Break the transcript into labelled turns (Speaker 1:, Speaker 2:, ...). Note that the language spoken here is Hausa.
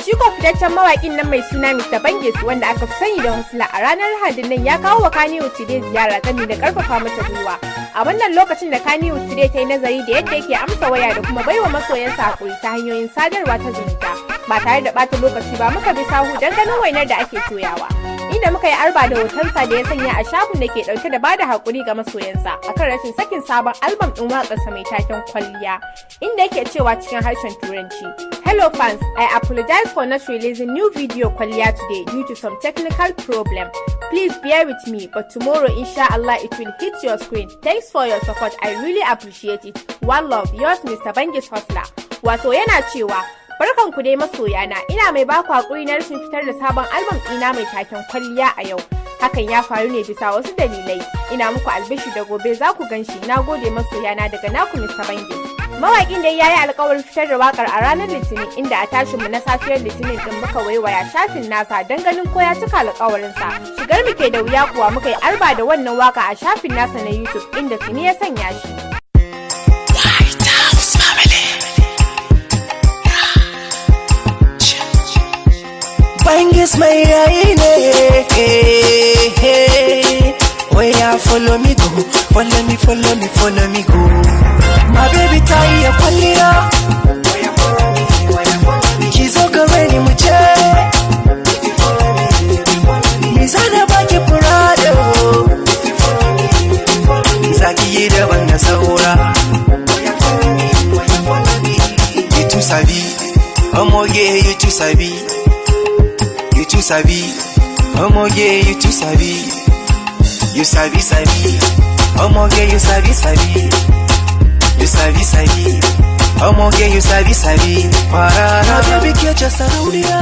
Speaker 1: Shi ko fitaccen mawaƙin nan mai suna Mr. Bangis, wanda aka fi sani da Hustler, a ranar Lahadin nan ya kawo wa Kannywood Today ziyara gami da karfafa mata gwiwa. A wannan lokacin da Kannywood Today ta yi nazari da yadda yake amsa waya da kuma baiwa masoyansa hakuri ta hanyoyin sadarwa ta zumunta. Ba tare da ɓata lokaci ba, muka bi sahu don ganin wainar da ake toyawa, inda muka yi arba da hotonsa da ya sanya a shafin da ke dauke da bada hakuri ga masoyansa akan rashin sakin sabon albam din waƙarsa mai taken Kwalliya, inda yake cewa cikin harshen Turanci, "Hello fans, I apologize for not releasing new video Kwalliya today due to some technical problem. Please bear with me, but tomorrow, insha Allah, it will hit your screen. Thanks for your support, I really appreciate it. One love, yours, Mr. Bangis Hustler." Wato yana cewa, "Barkan ku dai masoyana, ina mai baku hakuri na rashin fitar da sabon album ɗina mai taken Kwalliya a yau. Hakan ya faru ne bisa wasu dalilai. Ina muku albishi da gobe za ku gan shi. Na gode masoyana, daga naku Mr. Bangis." Mawaƙin dai ya yi alkawarin fitar da wakar a ranar Litinin, inda a tashin mu na safiyar Litinin din muka waiwaya shafin nasa don ganin ko ya cika alkawarinsa. Shigar mu ke da wuya kuwa muka yi arba da wannan waka a shafin nasa na YouTube, inda tuni ya sanya shi.
Speaker 2: White House Family.
Speaker 3: Bangis mai yayi ne. Oya, follow me go, follow me, follow me, follow me go. My baby ta iya kwalliya. Ki zo gare ni mu je. Ni zana baki furado. Zaki yi daban da saura. You too sabi, omoge, you too sabi. You too sabi, omoge, you too sabi. You sabi sabi, omoge, you sabi sabi. You sabi sabi, omoge, you sabi sabi. My baby ke ce sarauniya.